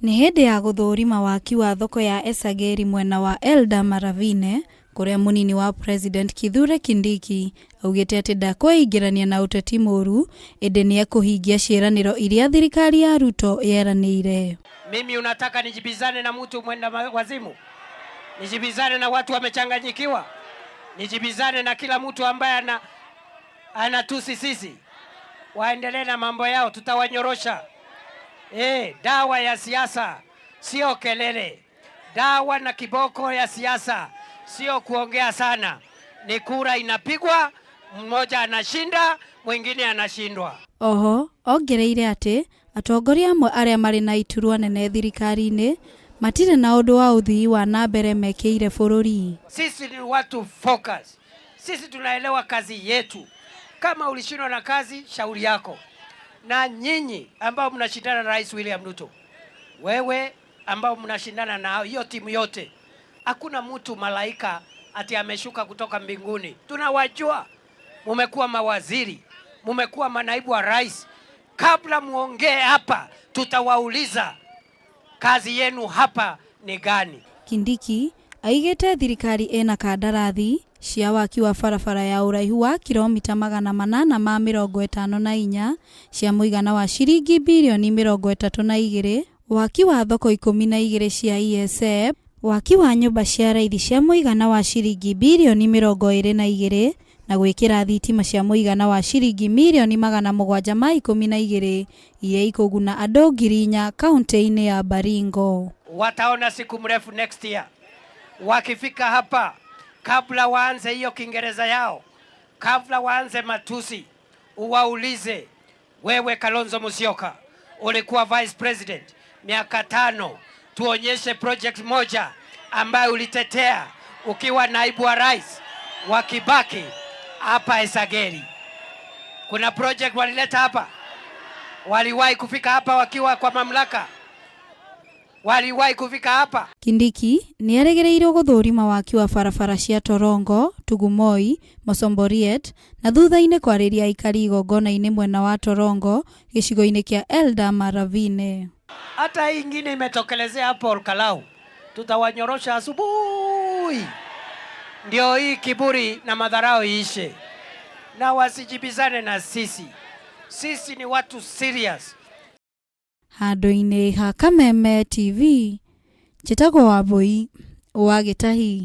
Nĩ hĩndĩ ya gũthũrima waki wa thoko ya Esageri mwena wa Eldama Ravine kũrĩa mũnini wa President Kithure Kindiki augĩte atĩ ndakweingĩrania na ũteti mũru ĩndĩ nĩ ekũhingia ciĩranĩro iria thirikari ya Ruto yeranĩire. Mimi unataka nijibizane na mtu mwenda wazimu? Nijibizane na watu wamechanganyikiwa? Nijibizane na kila mtu ambaye ana anatusi sisi? Waendelee na mambo yao, tutawanyorosha. Dawa ya siasa sio kelele. Dawa na kiboko ya siasa sio kuongea sana. Ni kura inapigwa, mmoja anashinda, mwingine anashindwa. Oho ongereire atĩ atongoria amwe arĩa marĩ na iturwa nene thirikari-inĩ matirĩ na ũndũ wa ũthii wa na mbere mekĩire bũrũri. Sisi ni watu focus. Sisi tunaelewa kazi yetu. Kama ulishindwa na kazi, shauri yako. Na nyinyi ambao mnashindana na Rais William Ruto, wewe ambao mnashindana na hiyo timu yote, hakuna mtu malaika ati ameshuka kutoka mbinguni. Tunawajua, mumekuwa mawaziri, mumekuwa manaibu wa rais. Kabla muongee hapa, tutawauliza kazi yenu hapa ni gani? Kindiki aigĩte thirikari ĩna kandarathi cia waki wa barabara ya ũraihu wa kiromita 854 cia mũigana wa ciringi birioni 32, waki wa thoko 12 cia ESF, waki wa nyũmba cia raithi cia mũigana wa ciringi birioni 22 na gwĩkĩra thitima cia mũigana wa ciringi mirioni 712 iria ikũguna andũ 4,000 kaunti-inĩ ya Baringo. Wataona siku mrefu next year wakifika hapa, kabla waanze hiyo Kiingereza yao, kabla waanze matusi, uwaulize wewe, Kalonzo Musyoka, ulikuwa vice president miaka 5, tuonyeshe project moja ambayo ulitetea ukiwa naibu wa rais wa Kibaki hapa Esageri. Kuna project walileta hapa? Waliwahi kufika hapa wakiwa kwa mamlaka? Waliwahi kufika hapa? Kindiki nĩ erĩgĩrĩirwo gũthũrima waki wa barabara cia Torongo, Tugumoi, Mosomboriet na thutha-inĩ kwarĩria aikari igongona-inĩ mwena wa Torongo gĩcigo-inĩ kĩa Eldama Ravine. Hata hii ingine imetokelezea hapo Olkalou, tutawanyorosha asubuhi, ndio hii kiburi na madharau iishe, na wasijibizane na sisi. Sisi ni watu serious. Handũ-inĩ ha Kameme TV, njĩtagwo Wambui wa Gĩtahi.